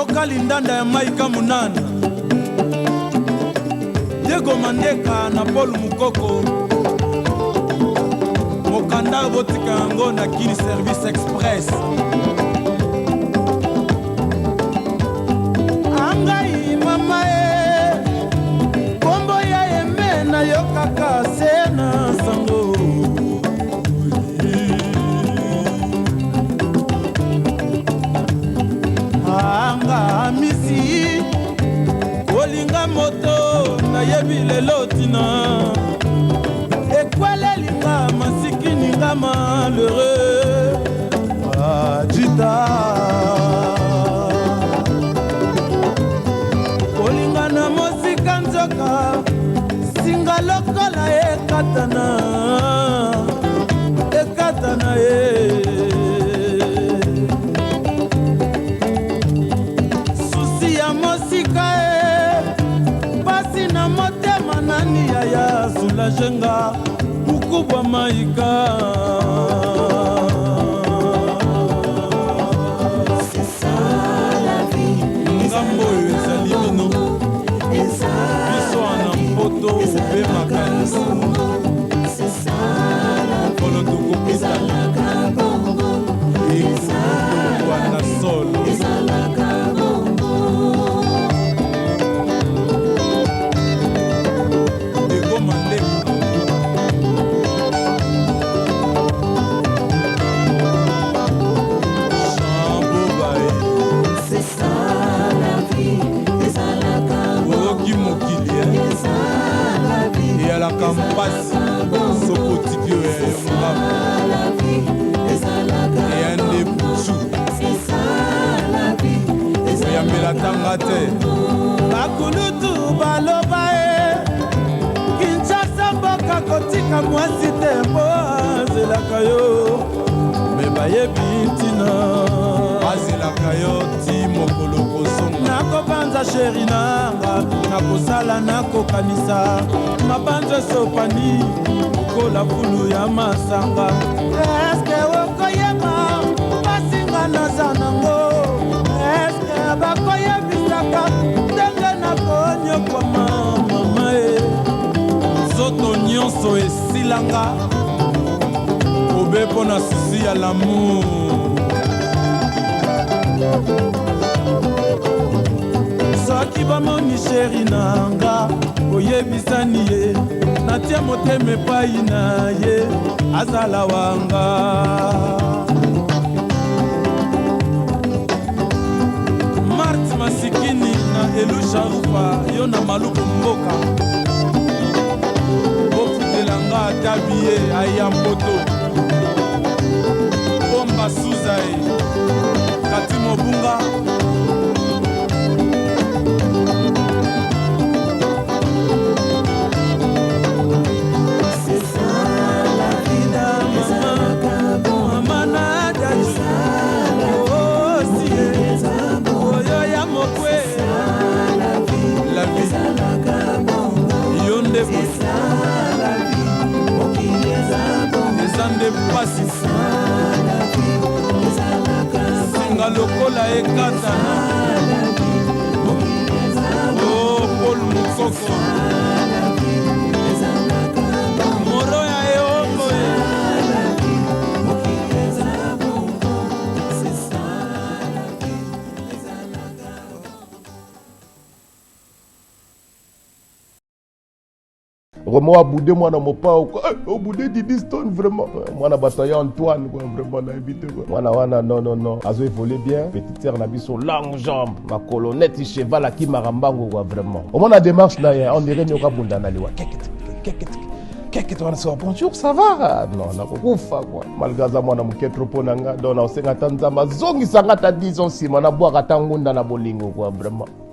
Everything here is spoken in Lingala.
Yoka lindanda ya Maika Munana, Diego Mandeka na Paul Mukoko. Mokanda botika yango na Kin Service Express. Angai mama e, kombo ya eme nayokaka se na sango. Anga misi kolinga moto nayebi lelo tina ekweleli nga masikini nga malheureux ajita kolinga na mosika nzoka singa lokola ekatana ekatana ye susi ya mosika e pasi na motema nani yaya soulage nga bukubwa maika. Ngambo oyo ezali bino biso wana mpoto obe makanisi mokolo tokokutana ekokutana solo. Ekoma ndeko oyoki mokili eyalaka mpasi soki otiki oyo ya yo ngambo eya nde butu oyambela tanga te. Bakulutu baloba e Kinshasa mboka kotika mwasi te mpo azelaka yo me bayebi ntina bazelaka yo ti mokolo kozonga. Nakobanza sheri nanga nakosala nakokanisa mabanzo esopani lokola fulu ya masanga. Eske okoyeba basinga naza nango? Eske bakoyebisaka ndenge nakonyokwama mama e? Nzoto nyonso esilanga obe mpo na susi ya lamour. Soki bamoni sheri nanga oyebisani ye natia motema epai na ye azala wanga. Marte Masikini na Elusha Rufa yo na Maluku mboka bofutelanga ata biye aya mpoto bomba suza e kati mobunga. Mama Nadia, oh, si, oyo ya mokwe la vie yo nde eza nde mpasi singa lokola ekatana o Paul Mukoko moro ya eongo e. Vraiment abude mwana mopao quoi. Eh, obude Didi Stone vraiment. Mwana bataillon Antoine quoi, vraiment nayebi te quoi. Mwana wana non non non, azo évoluer bien. Petite sœur na biso longue jambe, makolo neti cheval akimaka mbangu quoi vraiment. Omona démarche na ye, on dirait nyoka bunda na liwa. Kekete kekete kekete wana so bonjour ça va? Non, nakokufa quoi. Malgré aza mwana moke trop mpo na nga, donc naosenga ata Nzambe azongisa nga ata 10 ans nsima nabwaka ata ngunda na bolingo quoi vraiment.